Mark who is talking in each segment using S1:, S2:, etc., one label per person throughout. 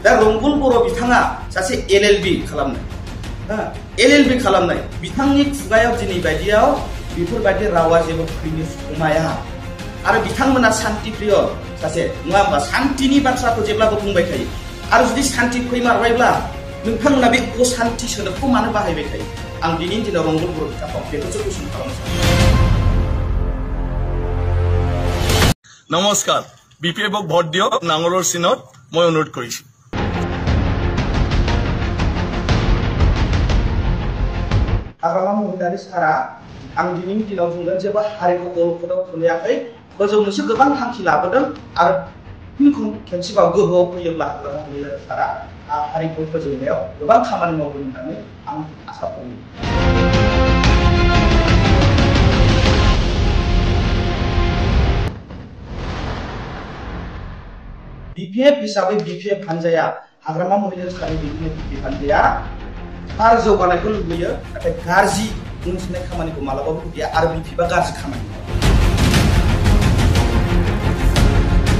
S1: दा रंगुल बर' बिथाङा सासे LLB खालामनाय LLB खालामनाय बिथांनि खुगायाव दिनै बायदियाव बेफोरबायदि रावा जेबो फैनो समाया आरो बिथांमोना शान्ति प्रिय सासे नङा होमबा सान्तिनि बाथ्राखौ जेब्लाबो बुंबाय थायो आरो जुदि शान्ति फैमारबायब्ला नोंथांमोना बे अशान्ति सोदोबखौ मानो बाहायबाय थायो आं दिनैनि दिनाव रंगुल बर' बिथांखौ बेखौसो कुइसन खालामनो सानो।
S2: নমস্কাৰ BPF ভোট দিয়ক নাঙলৰ চিনত মই অনুৰোধ কৰিছো।
S1: हाग्रामा महिलारि सारा आं दिनैनि दिनाव बुंगोन जेबो हारिखौ अलखदाव खोलैयाखै फोजौनोसो गोबां थांखि लाबोदों आरो खेबसेबाव गोहोआव फैयोब्ला हाग्रामा महिलारि सारा हारिखौ फोजौनायाव गोबां खामानि मावगोन होननानै आं आसा खालामो। BPF हिसाबै BPF हानजाया हाग्रामा महिलारि सारानि BPF हानजाया थार जौगानायखौ लुबैयो नाथाय गाज्रि उनसंनाय खामानिखौ मालाबाबो लुबैया आरो BPF गाज्रि खामानि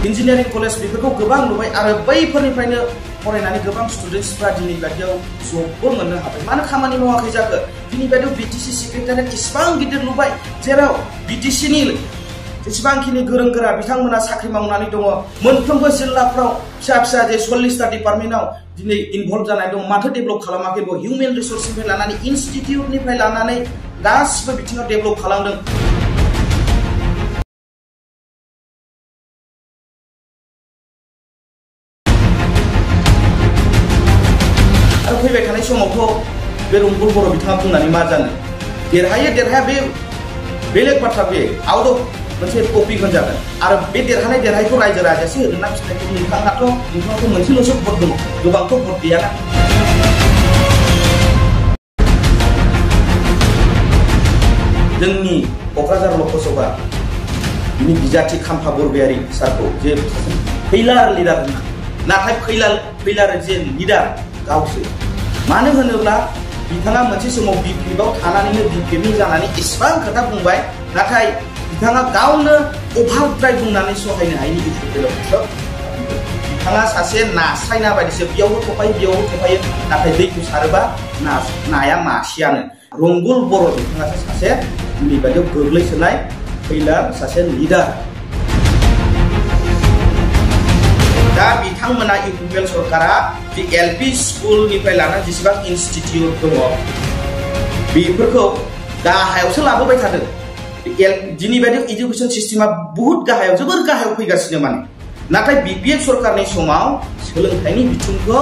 S1: इन्जिनियारिं कलेज बेफोरखौ गोबां लुबाय आरो बैफोरनिफ्रायनो फरायनानै गोबां स्टुडेन्टसफ्रा दिनै बायदियाव जबबो मोननो हाबाय मानो खामानि मावाखै जाखो दिनै बायदियाव BTC सेक्रेटारियेट इसिबां गिदिर लुबाय जेराव BTCनि जेसेबांखिनि गोरों गोरा बिथांमोना साख्रि मावनानै दङ मोनफ्रोमबो जिल्लाफ्राव फिसा फिसा जे 40टा डिपार्टमेन्टआव दिनै इनभल्भ जानाय दं माथो डेभेलप खालामाखै हिउमेन रिसोर्सनिफ्राय लानानै इनस्टिट्युटनिफ्राय लानानै गासिबो बिथिङाव डेभेलप खालामदों। आरो फैबाय थानाय समावथ' बे रंगुल बर' बिथाङा बुंनानै मा जानो देरहायो देरहाया बे बेलेग बाथ्रा बे आउट अफ मोनसे टपिक होनजागोन आरो बे देरहानायखौ रायजो राजायासो होगोन ना फिथाइखौ नोंथाङाथ' मोनसेल'सो भट दङ गोबांथ' भट गैयाना। जोंनि क'क्राझार लकसभा बिनि बिजाथि खाम्फा बरगयारी सारखौ जे फैलार लिडार होनना नाथाय फैलार जे लिडार गावसो मानो होनोब्ला बिथाङा मोनसे समाव BPFआव थानानैनो BPFनि जानानै इसेबां खोथा बुंबाय नाथाय बिथाङा गावनो अभारद्राय बुंनानै सहायनो हायैनि गेजेराव बिथाङा सासे नास्रायना बायदिसो बेयावबो थफायो नाथाय दैखौ सारोबा नाया मासेयानो रंगुल बर' बिथाङासो सासे दिनै बायदियाव गोग्लैसोनाय फैलार सासे लिडार दा बिथांमोना इउपिपिएल सरकारा जे LP स्कुलनिफ्राय लानानै जेसेबां इनस्टिट्युट दङ बेफोरखौ गाहायावसो लाबोबाय थादों दिनै बायदि एजुकेशन सिस्टेमा बहुत गाहायाव जोबोर गाहायाव फैगासिनो माने नाथाय BPF सरकारनि समाव सोलोंथाइनि बिथिंखौ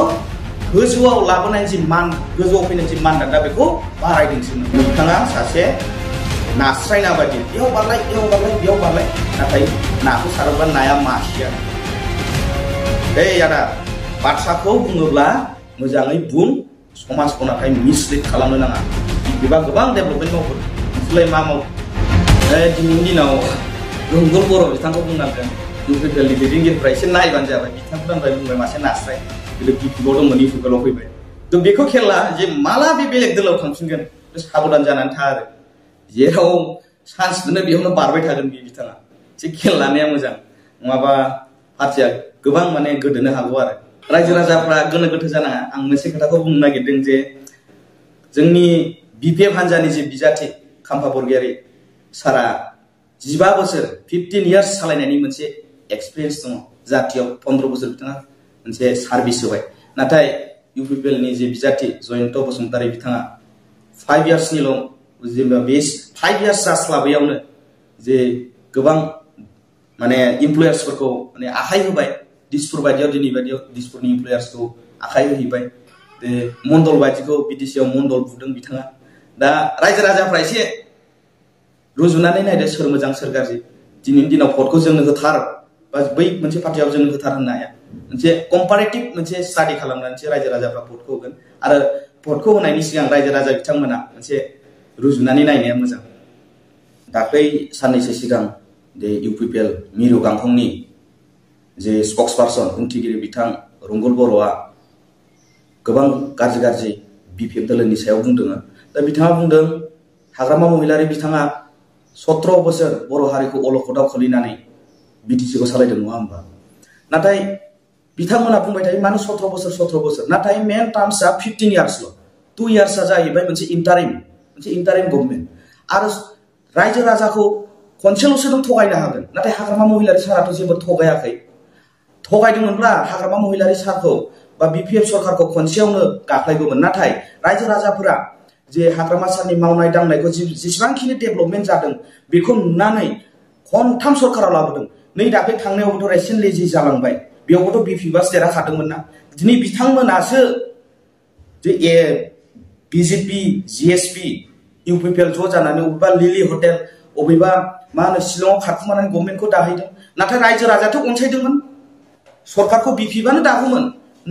S1: गोजौआव लाबोनायनि जि गोजौआव फैनायनि जि मानदान्दा बेखौ बारायदोंसो बिथाङा सासे नास्रायना बायदि बेयाव बारलाय नाथाय नाखौ सारोब्ला नाया मासेयानो आदा बाथ्राखौ बुङोब्ला मोजाङै बुं समाजखौ नाथाय मिसलिड खालामनो नाङा बिबा गोबां डेभेलपमेन्ट मावगोन नोंसोरलाय मा मावो दिनैनि दिनाव रंगुल बर' बिथांखौ बुंनांगोन इउपिपिएलनि दैदेनगिरिफ्रा एसे नायबानो जाबाय बिथांखौनिफ्राय बुंबाय मासे नास्राय BPFआव दंमोन इउपिपिएलआव फैबाय थ' बेखौ खेला जे माला बे बेलेग दोलोआव थांफिनगोन साबधान जानानै था आरो जेराव चान्स मोनो बेयावनो बारबाय थागोन बे बिथाङा एसे खेल लानाया मोजां नङाबा पार्टिया गोबां माने गोदोनो हागौ आरो रायजो राजाफ्रा गोनो गोथो जानाङा आं मोनसे खोथाखौ बुंनो नागिरदों जे जोंनि BPF हानजानि जे बिजाथि खाम्फा बरगयारी सारा 15 बोसोर 15 इयार्स सालायनायनि मोनसे एक्सपिरियेन्स दङ जातियाव 15 बोसोर बिथाङा मोनसे सार्भिस होबाय नाथाय इउपिपिएलनि जे बिजाथि जयन्त बसुमतारी बिथाङा 5 इयार्सनिल' जेनेबा बे 5 इयार्स जास्लाबैयावनो जे गोबां माने इमप्लयार्सफोरखौ माने आखाइ होबाय दिसपुर बायदियाव दिनै बायदियाव दिसपुरनि इमप्लयार्सखौ आखाइ होहैबाय बे मण्डल बायदिखौ BTCआव मण्डल बुदों बिथाङा दा रायजो राजाफ्रा एसे रुजुनानै नायदो सोर मोजां सोर गाज्रि दिनैनि दिनाव भटखौ जोंनो होथार बा बै मोनसे पार्टियाव जोंनो होथार होननो हाया मोनसे कम्पारेटिभ मोनसे स्टाडि खालामनानैसो रायजो राजाफ्रा भटखौ होगोन आरो भटखौ होनायनि सिगां रायजो राजा बिथांमोना मोनसे रुजुनानै नायनाया मोजां दाख्लै साननैसो सिगां जे इउपिपिएल मिरु गांखंनि जे स्पक्सपार्सन बुंथिगिरि बिथां रंगुल बर'आ गोबां गाज्रि BPF दोलोनि सायाव बुंदों दा बिथाङा बुंदों हाग्रामा महिलारि बिथाङा 17 बोसोर बर' हारिखौ अलखदाव खोलैनानै BTCखौ सालायदों नङा होमबा नाथाय बिथांमोना बुंबाय थायो मानो 17 बोसोर नाथाय मेन टार्म्सआ 15 इयार्सल' 2 इयार्सआ जाहैबाय मोनसे इन्टारिम गभर्नमेन्ट आरो रायजो राजाखौ खनसेल'सो नों थगायनो हागोन नाथाय हाग्रामा महिलारी साराथ' जेबो थगायाखै थगायदोंमोनब्ला हाग्रामा महिलारी सारखौ बा बिपिएफ सरकारखौ खनसेयावनो गाख्लायगौमोन नाथाय रायजो राजाफोरा जे हाग्रामा सारनि मावनाय दांनायखौ जेसेबांखिनि डेभेलपमेन्ट जादों बेखौ नुनानै खनथाम सरकाराव लाबोदों नै दाख्लै थांनायावबोथ' रिसेन्टलि जि जालांबाय बेयावबोथ' बिपिएफआ देरहाखादोंमोन ना दिनै बिथांमोनासो जे बिजेपि जिएसपि इउपिपिएल ज' जानानै अबेबा लिलि हटेल अबेबा मा होनो शिलंआव खारखुमानानै गभर्नमेन्टखौ दाहैदों नाथाय रायजो राजायाथ' अनसायदोंमोन सरकारखौ बिपिएफआनो दागौमोन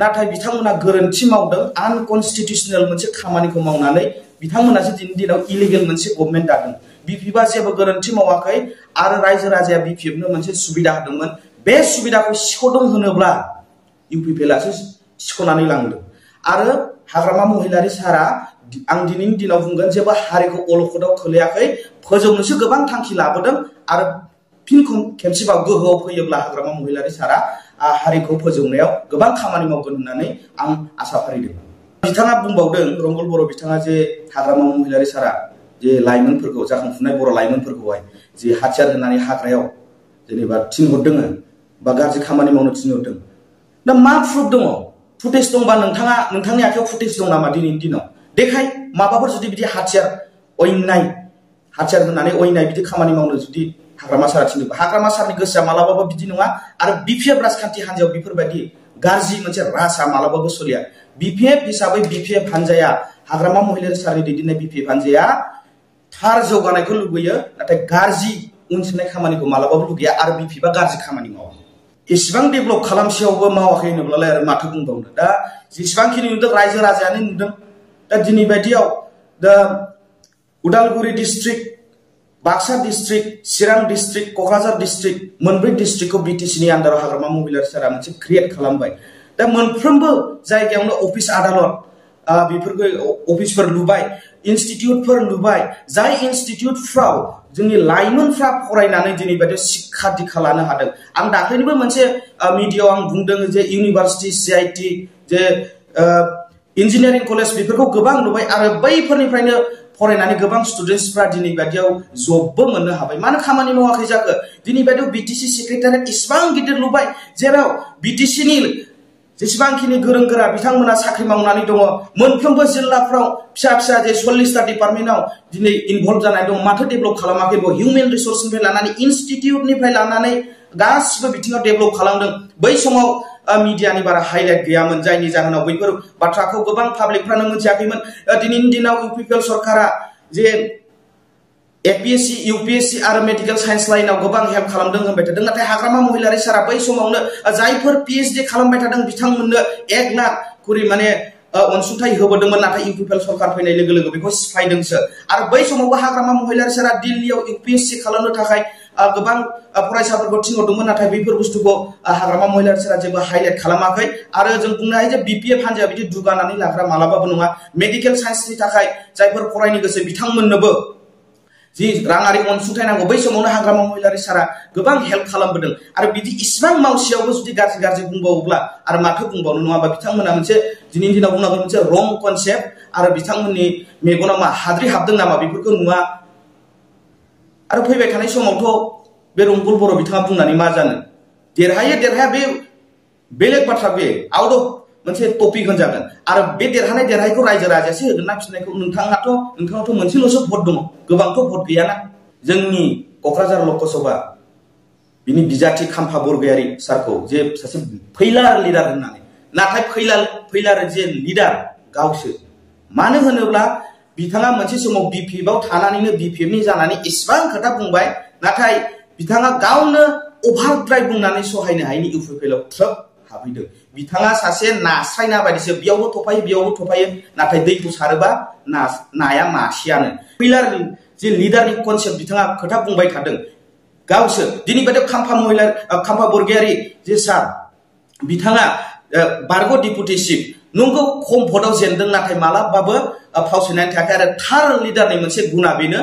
S1: नाथाय बिथांमोना गोरोन्थि मावदों आनकनस्टिटिउसनेल मोनसे खामानिखौ मावनानै बिथांमोनासो दिनैनि दिनाव इलिगेल मोनसे गभर्नमेन्ट दादों बिपिएफआ जेबो गोरोन्थि मावाखै आरो रायजो राजाया बिपिएफनो मोनसे सुबिदा होदोंमोन बे सुबिदाखौ सिख'दों होनोब्ला इउपिपिएलआसो सिख'नानै लांदों आरो हाग्रामा महिलारी सारा आं दिनैनि दिनाव बुंगोन जेबो हारिखौ अलखदाव खोलैयाखै फोजौनोसो गोबां थांखि लाबोदों आरो फिन खेबसेबाव गोहोआव फैयोब्ला हाग्रामा महिलारी सारा हारिखौ फोजौनायाव गोबां खामानि मावगोन होननानै आं आसा फारिदों बिथाङा बुंबावदों रंगल बर' बिथाङा जे हाग्रामा महिलारी सारा जे लाइमोनफोरखौ जाखांफुनाय बर' लाइमोनफोरखौहाय जे हाथियार होनानै हाग्रायाव जेनेबा थिनहरदों बा गाज्रि खामानि मावनो थिनहरदों दा मा प्रुफ दङ फुटेज दंबा नोंथांनि आखायाव फुटेज दं नामा दिनैनि दिनाव देखाय माबाफोर जुदि बिदि हाथियार होनानै अयनाय बिदि खामानि मावनो जुदि हाग्रामा सारा थिनोबा हाग्रामा सारनि गोसोआ मालाबाबो बिदि नङा आरो बिपिएफ राजखान्थि हान्जायाव बेफोरबायदि गाज्रि मोनसे रासा मालाबाबो सोलिया बिपिएफ हिसाबै बिपिएफ हान्जाया हाग्रामा महिलारी सारनि दैदेननाय बिपिएफ हान्जाया थार जौगानायखौ लुबैयो नाथाय गाज्रि उनसोनाय खामानिखौ मालाबाबो लुगैया आरो बिपिएफआ गाज्रि खामानि मावा एसेबां डेभेलप खालामसेयावबो मावाखै होनोब्लालाय आरो माथो बुंबावनो दा जेसेबांखिनि नुदों रायजो राजायानो नुदों दा दिनै बायदियाव दा उदालगुरि डिस्ट्रिक्ट बाक्सा डिस्ट्रिक्ट चिरां डिस्ट्रिक्ट क'क्राझार डिस्ट्रिक्ट मोनब्रै डिस्ट्रिक्टखौ बिटिसिनि आन्दाराव हाग्रामा महिलारी सारा मोनसे क्रिएट खालामबाय दा मोनफ्रोमबो जायगायावनो अफिस आदालत बेफोरखौ अफिसफोर लुबाय इनस्टिट्युटफोर लुबाय जाय इनस्टिट्युटफ्राव जोंनि लाइमोनफ्रा फरायनानै दिनै बायदि शिक्षा दीक्षा लानो हादों आं दाख्लैनिबो मोनसे मिडियायाव आं बुंदों जे इउनिभार्सिटि सिआइटि जे इन्जिनियारिं कलेज बेफोरखौ गोबां लुबाय आरो बैफोरनिफ्रायनो फरायनानै गोबां स्टुडेन्टसफ्रा दिनै बायदियाव जबबो मोननो हाबाय मानो खामानि मावाखै जाखो दिनै बायदियाव बिटिसि सेक्रेटारियेट इसिबां गिदिर लुबाय जेराव बिटिसिनि जेसेबांखिनि गोरों गोरा बिथांमोना साख्रि मावनानै दङ मोनफ्रोमबो जिल्लाफ्राव फिसा फिसा जे 40टा डिपार्टमेन्टआव दिनै इनभल्भ जानाय दं माथो डेभेलप खालामाखै हिउमेन रिसोर्सनिफ्राय लानानै इनस्टिट्युटनिफ्राय लानानै गासिबो बिथिङाव डेभेलप खालामदों बै समाव मिडियानि बारा हाइलाइट गैयामोन जायनि जाहोनाव बैफोर बाथ्राखौ गोबां पाब्लिकफ्रानो मिथियाखैमोन दिनैनि दिनाव इउपिपिएल सरकारा जे एपिएससि इउपिएससि आरो मेडिकेल साइन्स लाइनाव गोबां हेल्प खालामदों होनबाय थादों नाथाय हाग्रामा महिलारी सारा बै समावनो जायफोर पिएचडि खालामबाय थादों बिथांमोननो 1 लाख करि माने अनसुंथाइ होबोदोंमोन नाथाय इउपिपिएल सरकार फैनाय लोगो लोगो बेखौ सिफायदोंसो आरो बै समावबो हाग्रामा महिलारी सारा दिल्लीयाव इउपिएससि खालामनो थाखाय गोबां फरायसाफोरखौ थिनहरदोंमोन नाथाय बेफोर बुस्थुखौ हाग्रामा महिलारी सारा जेबो हाइलाइट खालामाखै आरो जों बुंनो हायो जे बिपिएफ हान्जाया बिदि दुगानानै लाग्रा मालाबाबो नङा मेडिकेल साइन्सनि थाखाय जायफोर फरायनो गोसो बिथांमोननोबो जि राङारि अनसुंथाइ नांगौ बै समावनो हाग्रामा महिलारी सारा गोबां हेल्प खालामबोदों आरो बिदि इसिबां मावसेयावबो जुदि गाज्रि बुंबावोब्ला आरो माथो बुंबावनो नङाबा बिथांमोना मोनसे दिनैनि दिनाव बुंनांगोन मोनसे रं कनसेप्ट आरो बिथांमोननि मेगनाव मा हाद्रि हाबदों नामा बेफोरखौ नुवा आरो फैबाय थानाय समावथ' बे रंगल बर' बिथाङा बुंनानै मा जानो देरहाया बे बेलेग बाथ्रा बे आउट अफ मोनसे टपिक होनजागोन आरो बे देरहानायखौ रायजो राजायासो होगोन ना फिननायखौ नोंथाङाथ' मोनसेल'सो भट दङ गोबांथ' भट गैयाना जोंनि क'क्राझार लकसभा बिनि बिजाथि खाम्फा बरगयारी सारखौ जे सासे फैलार लिडार होननानै नाथाय फैलार जे लिडार गावसो मानो होनोब्ला बिथाङा मोनसे समाव बिपिएफआव थानानैनो बिपिएफनि जानानै इसिबां खोथा बुंबाय नाथाय बिथाङा गावनो अभारद्राय बुंनानै सहायनो हायैनि इउपिपिएलआव थ्रोब हाबहैदों बिथाङा सासे नास्राय ना बायदिसो बेयावबो थफायो नाथाय दैखौ सारोबा नाया मासेयानो फैलार जे लिडारनि कनसेप्ट बिथाङा खोथा बुंबाय थादों गावसो दिनै बायदियाव खाम्फा बरगयारी जे सार बिथाङा बारग' डिपुटिसिप नंगौ खम भटआव जेनदों नाथाय मालाबाबो फावसायनानै थायाखै आरो थार लिडारनि मोनसे गुना बेनो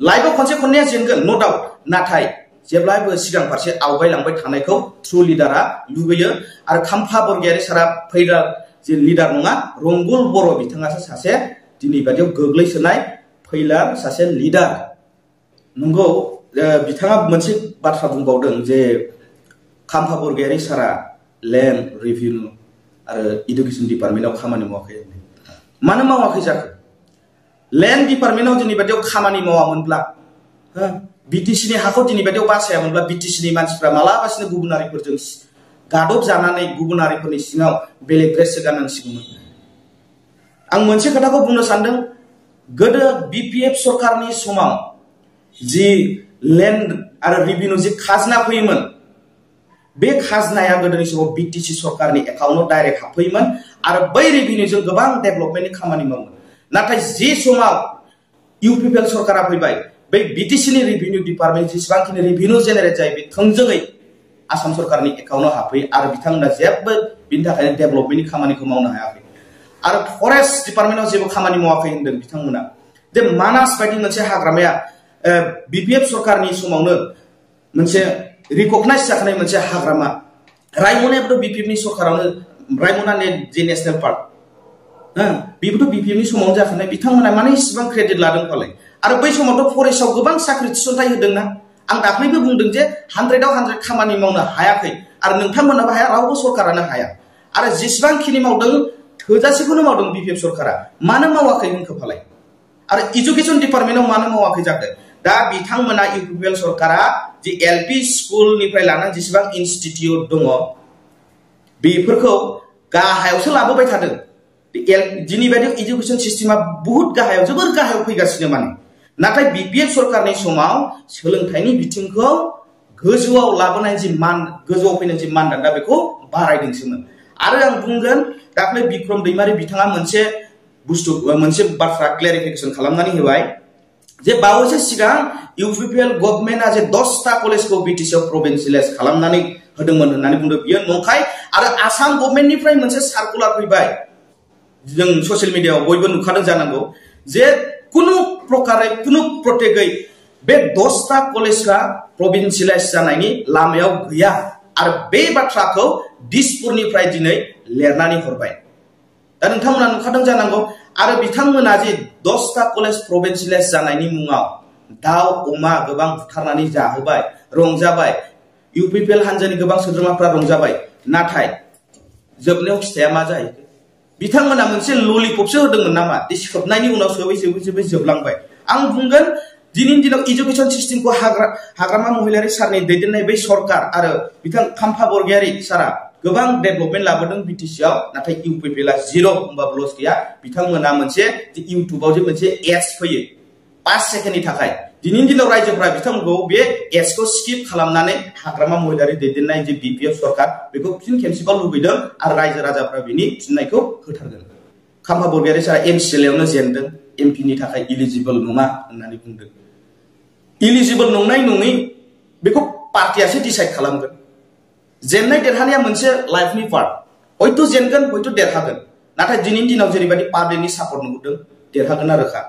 S1: लाइफआव खनसे खननैया जेनगोन नो डाउट नाथाय जेब्लायबो सिगां फारसे आवगायलांबाय थानायखौ ट्रु लिडारा लुबैयो आरो खाम्फा बरगयारि सारा फैग्रा जे लिडार नङा रंगुल बर' बिथाङासो सासे दिनै बादियाव गोग्लैसोनाय फैलार सासे लिडार नंगौ बिथाङा मोनसे बाथ्रा बुंबावदों जे खाम्फा बरगयारि सारा लेन्ड रेभिनिउ आरो इडुकेसन डिपार्टमेन्टआव खामानि मावाखै मानो मावाखै जाखो लेन्ड डिपार्टमेन्टआव दिनै बादियाव खामानि मावामोनब्ला बिटिसिनि हाखौ दिनै बादियाव बासायामोनब्ला बिटिसिनि मानसिफ्रा मालाबासिनो गुबुनारिफोरजों गादब जानानै गुबुनारिफोरनि सिङाव बेलेग ड्रेससो गाननांसिगौमोन आं मोनसे खोथाखौ बुंनो सानदों गोदो बिपिएफ सरकारनि समाव जि लेन्ड आरो रेभिनिउ जि खाजोना फैयोमोन बे खाजोनाया गोदोनि समाव बिटिसि सरकारनि एकाउन्टआव डाइरेक्ट हाबफैयोमोन आरो बै रेभिनिउजों गोबां डेभेलपमेन्टनि खामानि मावोमोन नाथाय जे समाव इउपिपिएल सरकारा फैबाय बै बिटिसिनि रेभिनिउ डिपार्टमेन्ट जेसेबांखिनि रेभिनिउ जेनेरेट जायो बे थोंजोङै आसाम सरकारनि एकाउन्टआव हाबफैयो आरो बिथांमोना जेबो बिनि थाखायनो डेभेलपमेन्टनि खामानिखौ मावनो हायाखै आरो फरेस्ट डिपार्टमेन्टआव जेबो खामानि मावाखै होनदों बिथांमोना जे मानास बायदि मोनसे हाग्रामाया बिपिएफ सरकारनि समावनो मोनसे रिकगनाइज जाखानाय मोनसे हाग्रामा रायमनायाबोथ' बिपिएफनि सरकारावनो रायमना जे नेशनेल पार्क बेबोथ' बिपिएफनि समावनो जाखानाय बिथांमोना माने इसिबां क्रेडिट लादों फालाय आरो बै समावथ' फरेस्टआव गोबां साख्रि थिसनथाइ होदोंना आं दाख्लैबो बुंदों जे 100आव 100 खामानि मावनो हायाखै आरो नोंथांमोनाबो हाया रावबो सरकारानो हाया आरो जेसेबांखिनि मावदों थोजासेखौनो मावदों बिपिएफ सरकारा मानो मावाखै होनखो फालाय आरो इडुकेसन डिपार्टमेन्टआव मानो मावाखै जाखो दा बिथांमोना इउपिपिएल सरकारा जे एलपि स्कुलनिफ्राय लानानै जेसेबां इनस्टिट्युट दङ बेफोरखौ गाहायावसो लाबोबाय थादों दिनै बायदि इडुकेसन सिस्टेमा बहुत गाहायाव जोबोर गाहायाव फैगासिनो माने नाथाय बिपिएफ सरकारनि समाव सोलोंथाइनि बिथिंखौ गोजौआव लाबोनाय जि गोजौआव फैनाय जि मानदान्दा बेखौ बारायदोंसोमोन आरो आं बुंगोन दाख्लै बिक्रम दैमारि बिथाङा मोनसे बाथ्रा क्लेरिफिकेसन खालामनानै होबाय जे बावैसो सिगां इउपिपिएल गभर्नमेन्टआ जे 10टा कलेजखौ बिटिसिआव प्रभिन्सियेलाइज खालामनानै होदोंमोन होननानै बुंदों बियो नंखाय आरो आसाम गभर्नमेन्टनिफ्राय मोनसे सार्कुलार फैबाय जों ससियेल मिडियाआव बयबो नुखादों जानांगौ जे कुनु प्रकारै कुनु प्रटेगै बे 10टा कलेजआ प्रभिन्सियेलाइज जानायनि लामायाव गैया आरो बे बाथ्राखौ दिसपुरनिफ्राय दिनै लिरनानै हरबाय दा नोंथांमोना नुखादों जानांगौ आरो बिथांमोना जे 10टा कलेज प्रभिन्सियेलाइज जानायनि मुङाव दाउ अमा गोबां बुथारनानै जाहोबाय रंजाबाय इउपिपिएल हान्जानि गोबां सोद्रोमाफ्रा रंजाबाय नाथाय जोबनायाव फिथाइया मा जायो बिथांमोना मोनसे ललिपपसो होदोंमोन नामा खोबनायनि उनाव सोबै जोबलांबाय आं बुंगोन दिनैनि दिनाव इडुकेसन सिस्टेमखौ हाग्रामा महिलारि सारनि दैदेननाय बै सरकार आरो बिथां खाम्फा बरगयारि सारा गोबां डेभेलपमेन्ट लाबोदों बिटिसिआव नाथाय इउपिपिएलआ जिर' होनबाबो लस गैया बिथांमोना मोनसे इउटुबाव जे मोनसे एड्स फैयो 5 सेकेन्डनि थाखाय दिनैनि दिनाव रायजोफोरा बिथांमोनखौ बे एड्सखौ स्किप खालामनानै हाग्रामा महिलारि दैदेननाय जे बिपिएफ सरकार बेखौ फिन खेबसेबाव लुबैदों आरो रायजो राजाफ्रा बिनि फिननायखौ होथारगोन खाम्फा बरगयारि सारा एमसिएलएआवनो जेनदों एमपिनि थाखाय इलिजिबल नङा होननानै बुंदों इलिजिबल नंनाय नङै बेखौ पार्टियासो डिसाइड खालामगोन जेननाय देरहानाया मोनसे लाइफनि पार्ट हयथ' जेनगोन हयथ' देरहागोन नाथाय दिनैनि दिनाव जेरैबायदि पाब्लिकनि सापर्ट नुदों देरहागोन आरो रोखा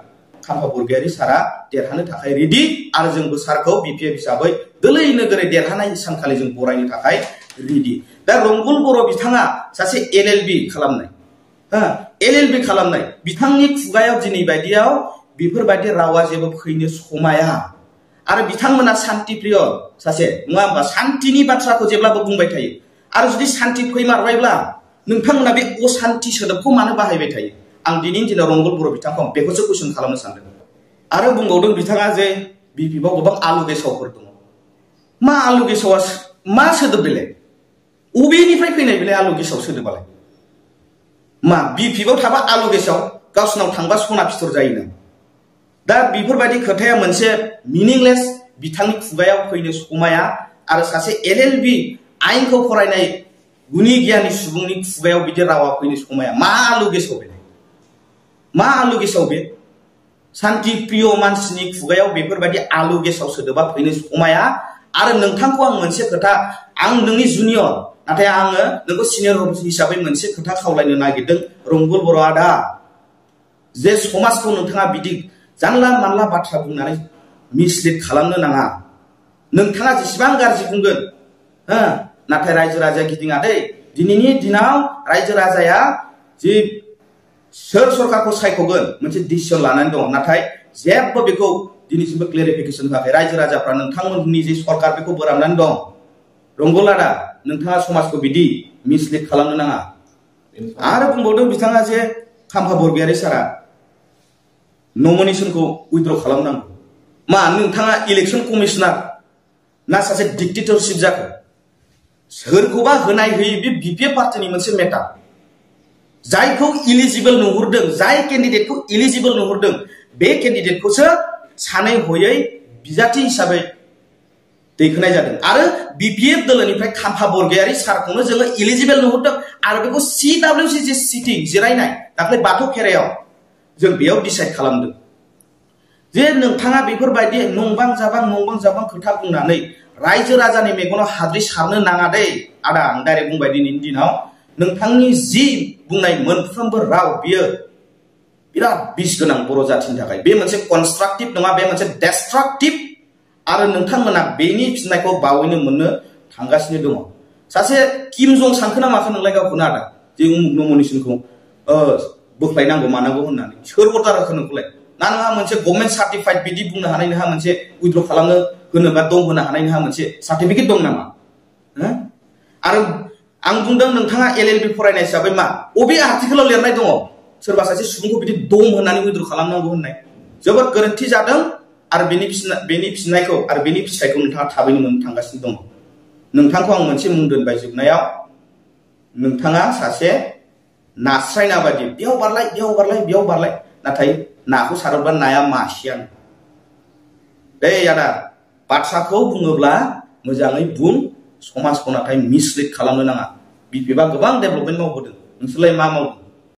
S1: खाम्फा बरगयारि सारा देरहानो थाखाय रेडि आरो जोंबो सारखौ बिपिएफ हिसाबै दोलै नोगोरै देरहानाय सानखालि जों बरायनो थाखाय रेडि दा रंगुल बर' बिथाङा सासे एलएलबि खालामनाय एलएलबि खालामनाय बिथांनि खुगायाव दिनै बायदियाव बेफोरबायदि रावा जेबो फैनो समाया आरो बिथांमोना शान्ति प्रिय सासे नङा होमबा शान्तिनि बाथ्राखौ जेब्लाबो बुंबाय थायो आरो जुदि शान्ति फैमारबायब्ला नोंथांमोना बे अशान्ति सोदोबखौ मानो बाहायबाय थायो आं दिनैनि दिनाव रंगुल बर' बिथांखौ बेखौसो कुइसन खालामनो सानदों आरो बुंबावदों बिथाङा जे बिपिएफआव गोबां आलु गेसावफोर दङ मा आलु गेसावा मा सोदोब बेलाय अबेनिफ्राय फैनाय बेलाय आलु गेसाव सोदोबालाय मा बिपिएफआव थाबा आलु गेसाव गावसिनाव थांबा सना फिथर जायोनो दा बेफोरबायदि खोथाया मोनसे मिनिंलेस बिथांनि खुगायाव फैनो समाया आरो सासे एलएलबि आइनखौ फरायनाय गुनि गियानि सुबुंनि खुगायाव बिदि रावा फैनो समाया मा आलु गेसाव बेलाय मा आलु गेसाव बे शान्ति प्रिय मानसिनि खुगायाव बेफोरबायदि आलु गेसाव सोदोबा फैनो समाया आरो नोंथांखौ आं मोनसे खोथा आं नोंनि जुनियर नाथाय आङो नोंखौ सिनियर हिसाबै मोनसे खोथा खावलायनो नागिरदों रंगुल बर' आदा जे समाजखौ नोंथाङा बिदि जानला मानला बाथ्रा बुंनानै मिसलिड खालामनो नाङा नोंथाङा जेसेबां गाज्रि बुंगोन नाथाय रायजो राजाया गिदिङा दै दिनैनि दिनाव रायजो राजाया जि सोर सरकारखौ सायख'गोन मोनसे डिसिसन लानानै दं नाथाय जेबो बेखौ दिनैसिमबो क्लेरिफिकेसन होआखै रायजो राजाफ्रा नोंथांमोननि जे सरकार बेखौ बोराबनानै दं रंगलादा नोंथाङा समाजखौ बिदि मिसलिड खालामनो नाङा आरो बुंबावदों बिथाङा जे खाम्फा बरगयारी सारा नमिनेशनखौ उइथड्र खालामनांगौ मा नोंथाङा इलेक्शन कमिशनार ना सासे डिक्टेटरशिप जाखो सोरखौबा होनाय होयै बे बिपिएफ पार्टीनि मोनसे मेटार जायखौ इलिजिबल नुहुरदों जाय केन्डिडेटखौ इलिजिबल नुहुरदों बे केन्डिडेटखौसो सानै हयै बिजाथि हिसाबै दैखोनाय जादों आरो बिपिएफ दोलोनिफ्राय खाम्फा बरगयारी सारखौनो जोङो इलिजिबल नुहुरदों आरो बेखौ सिडब्लिउसि जे सिटिं जिरायनाय दाख्लै बाथौ खेरायाव जों बेयाव डिसाइड खालामदों जे नोंथाङा बेफोरबायदि नंबां जाबां खोथा बुंनानै रायजो राजानि मेगनाव हाद्रि सारनो नाङा दै आदा आं डाइरेक्ट बुंबाय दिनैनि दिनाव नोंथांनि जि बुंनाय मोनफ्रोमबो राव बियो बिराद बिस गोनां बर' जाथिनि थाखाय बे मोनसे कनस्ट्राक्टिभ नङा बे मोनसे डेस्ट्राक्टिभ आरो नोंथांमोना बेनि फिननायखौ बावैनो मोननो थांगासिनो दङ सासे किम जं सानखो ना माखो नोंलाय गावखौनो आदा जे उमुक नमिनेशनखौ बोख्लायनांगौ मानांगौ होननानै सोर अर्डार होखो नोंखौलाय ना नोंहा मोनसे गभर्नमेन्ट सार्टिफाइड बिदि बुंनो हानाय नोंहा मोनसे उइथड्र खालामनो होनो बा दं होनो हानाय नोंहा मोनसे सार्टिफिकेट दं नामा आरो आं बुंदों नोंथाङा एलएलबि फरायनाय हिसाबै मा अबे आर्टिकेलाव लिरनाय दङ सोरबा सासे सुबुंखौ बिदि दम होननानै उइथड्र खालामनांगौ होननाय जोबोद गोरोन्थि जादों आरो बेनि फिननायखौ आरो बेनि फिथाइखौ नोंथाङा थाबैनो मोननो थांगासिनो दङ नोंथांखौ आं मोनसे मुं दोनबाय जोबनायाव नोंथाङा सासे नास्राय ना बायदि बेयाव बारलाय नाथाय नाखौ सारोब्ला नाया मासेयानो दै आदा बाथ्राखौ बुङोब्ला मोजाङै बुं समाजखौ नाथाय मिसलिड खालामनो नाङा बिपिएफआ गोबां डेभेलपमेन्ट मावबोदों नोंसोरलाय मा मावदों